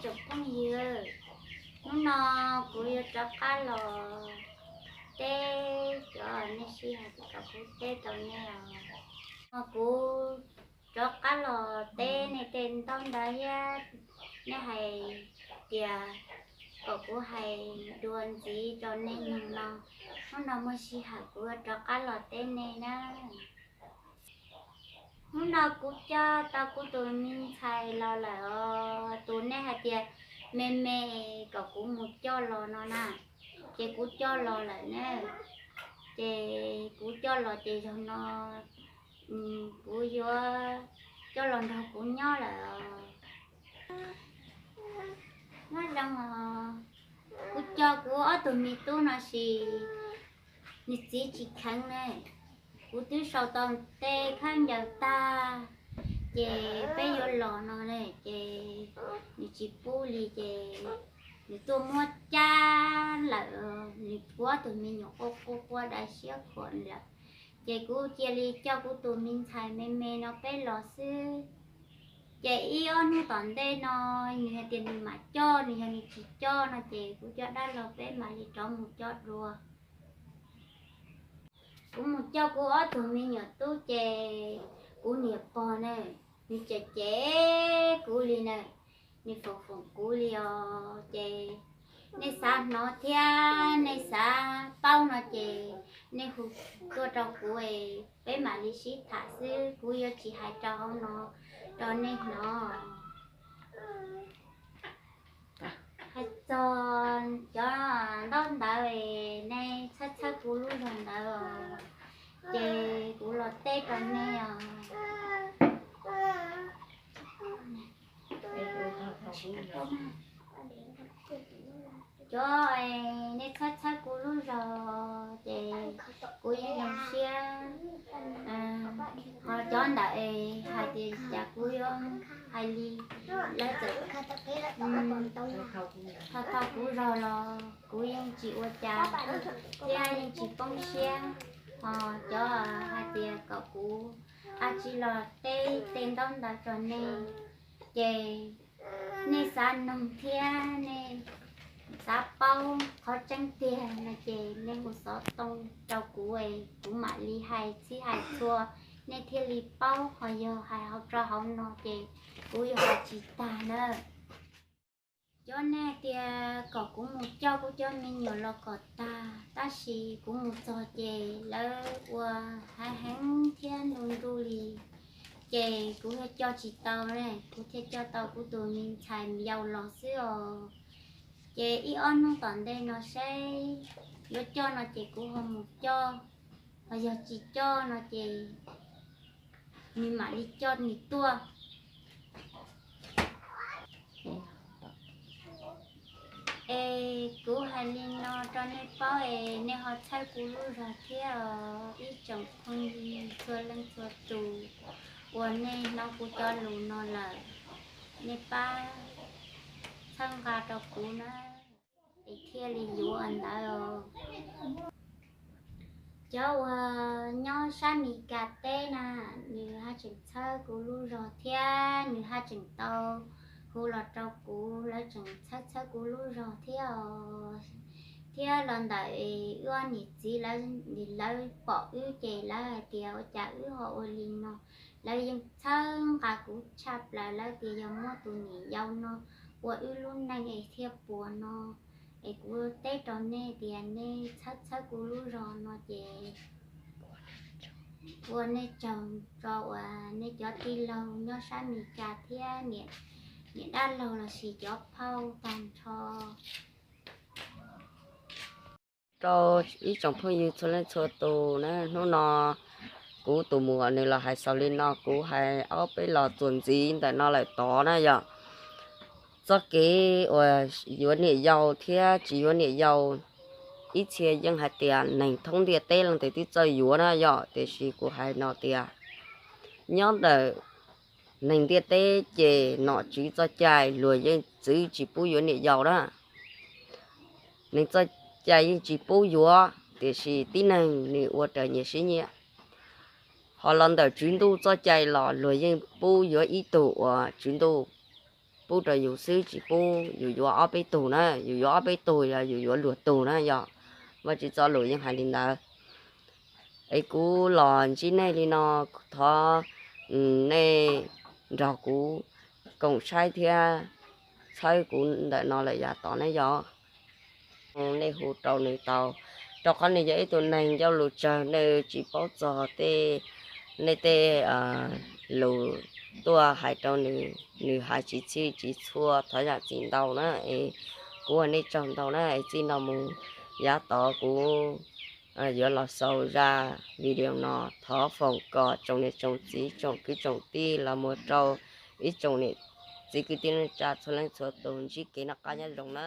Tsoom phooj ywg, hnub no kuv yuav rov qab los teb, cov nej sij hawm kuv teb rau nej os. No kuv rov qab los teb nej tej ntaub ntawv thiab, nej hais tias kom kuv hais dua ntxiv rau nej mloog no. Hnub no muaj sij hawm kuv yuav rov qab los teb nej na. Hnub no kuv coj tau kuv tus me ntxhais los lawm os. Tus nej hais tias me me kom kuv mus coj los no na, ces kuv coj los lawm ne. Ces kuv coj los ces zaum no kuv yuav coj los nrog kuv nyob lawm. Nyob zoo os, kuv coj kuv ob tug me tub no sis nws txiv tsis kheev ne. Kuv twb sau tau tej khaub ncaws tag, ces peb yuav los no ne, ces nws tsis pub li, ces nws tuaj muab cab lawm. Nws kuv ob tug me nyuam quaj quaj quaj dai siab khuam lawm. Ces kuv cia li coj kuv tus me ntxhais me me no peb los xwb. Ces ib ob hnub tom ntej no nws hais tias nws mam coj, nws yog nws tsis coj no ces kuv cov dab laug peb mam li rov mus coj dua. Kuv mus coj kuv ob tug me nyuam tub ces kuv niam pog na, nws cem cem kuv li na, nws foom foom kuv li os. Ces nej xav hnov thiab nej xav paub no ces nej hu tuaj rau kuv, peb mam li sib tham xwb, kuv yuav tsis hais rau hauv no rau nej hnov. Hais txog cov ntaub ntawv nej txhawb txhawb kuv lub zog ntawd, ces kuv los teb rau nej os. Cov nej txhawb txhawb kuv lub zog ces kuv yeej zoo siab. Ho cov ntawm es hais tias cas kuv yuav hais li, lawv txawm tho tho kuv zog los kuv yeej tsis ua cas, thiab yeej tsis poob siab. Ho cov hais tias kom kuv a tsi los teb tej ntaub ntawv rau nej, ces nej xav noog thiab nej xav paub qhov tseeb tiag no ces nej hu xov tooj rau kuv, kuv mam li hais txhij hais txhua, nej thiaj li paub. Ho yog hais hauv rau hauv no ces kuv yuav hais tsis tag na. Cov nej tias kom kuv mus coj kuv cov me nyuam los kom tag, tab sis kuv mus txog ces lawv ua heev heev thiab nruj nruj li, ces kuv thiaj coj tsis tau ne, kuv thiaj coj tau kuv tus me ntxhais yau los xwb os. Ces ib ob hnub tom ntej no saib yuav coj no ces kuv ho mus coj, ho yog tsis coj no ces nws mam li coj nws tuaj. Es kuv hais li no rau nej paub es nej ho txhawb kuv lub zog thiab os ib tsoom phooj ywg txhua leej txhua tus uas nej hnov kuv cov lus no lawm, nej pab txhawb nqa rau kuv na, es thiaj li yuav ntawd. Cov uas nyob sab Mes Kas teb na, nws haj tseem txhawb kuv lub zog thiab nws haj tseem tau hu los rau kuv, lawv tseem txhawb txhawb kuv lub zog thiab os. Thiab los ntawm wb niam txiv lawv, lawv pom wb ces lawv hais tias ua cas wb ho ua li no. Lawv yeej txhawb nqa kuv tshaj plaws, lawv tias yog muab tus niam yau no ua wb lub neej es thiaj puas no. Es kuv teb rau nej tias nej txhawb txhawb kuv lub zog no ces ua nej tsaug rau uas nej cov tij laug nyob sab Mes Kas thiab niam dab laug lossis cov phauj tag nrho. Rau ib tsoom phooj ywg txhua leej txhua tus na, hnub no kuv tus muam nws los hais xaus li no, kuv hais ob peb los txuas ntxiv ntawm no lawm tod na yom. Txoj kev uas yuav niam yau thiab tsis yuav niam yau, ib txhia yeej hais tias neeg thoob ntiaj teb leej twg twb txawj yuav na yom, tiam sis kuv hais no tias nyob ntawm neeg ntiaj teb ces nom tswv txoj cai luag yeej txwv tsis pub yuav niam yau na. Neeg txoj cai yeej tsis pub yuav, tiam sis tib neeg nws ua raws nyias siab nyiam. Ho los ntawm tswv ntuj txoj cai los luag yeej pub yuav ib tug uas tswv ntuj pub rau yus xwb, tsis pub yus yuav ob peb tug na, yus yuav ob peb tug los yus yuav luag tug na yog. Vaj Tswv txoj lus yeej hais li ntawd. Es kuv los ntsib nej li no, thov nej nrog kuv koom saib thiab txhawb kuv ntawm no lawm yav tod ne yog. Nej hu rau nws tau, rau qhov nws yog ib tug neeg ncauj lus tsawg, nej tsis paub txog tej, nej tej lus tuaj hais rau nws, nws hais tsis txhij tsis txhua, thov zam txim ntau na. Es kuv ua nej tsaug ntau na, es txij no mus yav tod kuv yuav los xaus zaj video no, thov foom kom tsoom niam tsoom txiv tsoom kwv tsoom tij los mus rau ib tsoom niam txiv kwv tij neej tsa txhua leej txhua tus ntsib kev noj qab nyob zoo na.